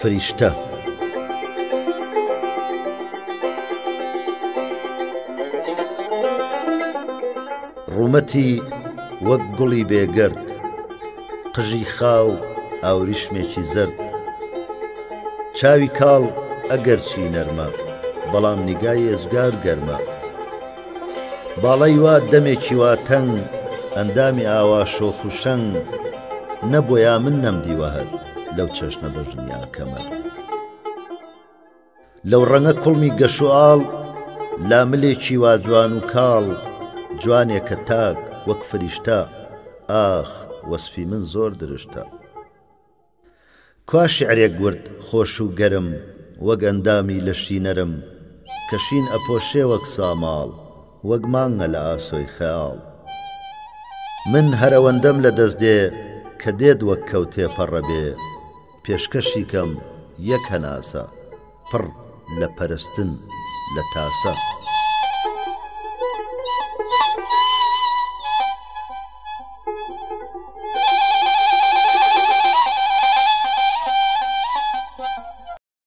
فریشتە. ڕوومەتی وەک گوڵی بێگەرد، قژی خاو ئاوریشمێکی زەرد. چاوی کاڵ ئەگەرچی نەرمە، بەڵام نیگای ئێجگار گەرمە. باڵای وا دەمێکی وا تەنگ، ئەندامی ئاوا شۆخ و شەنگ، نە بۆیا من نەمدیوە هەر، لەو چەشنە بەژن یا کەمەر. لەو ڕەنگە کوڵمی گەش و ئاڵ، لاملێکی وا جوان و کاڵ، جوانێکە تاک وەک فریشتە، ئاخ وەسفی من زۆر درشتە. کوا شیعرێک ورد خۆش و گەرم وەک ئەندامی لەشی نەرم کە شین ئەپۆشێ وەک ساماڵ وەک مانگە لە ئاسۆی خەیاڵ من هەر ئەوەندەم لە دەست دێ کە دێت وەک کەو تێپەڕە بێ پێشکەشی کەم یەک هەناسە پڕ لە پەرستن لە تاسە.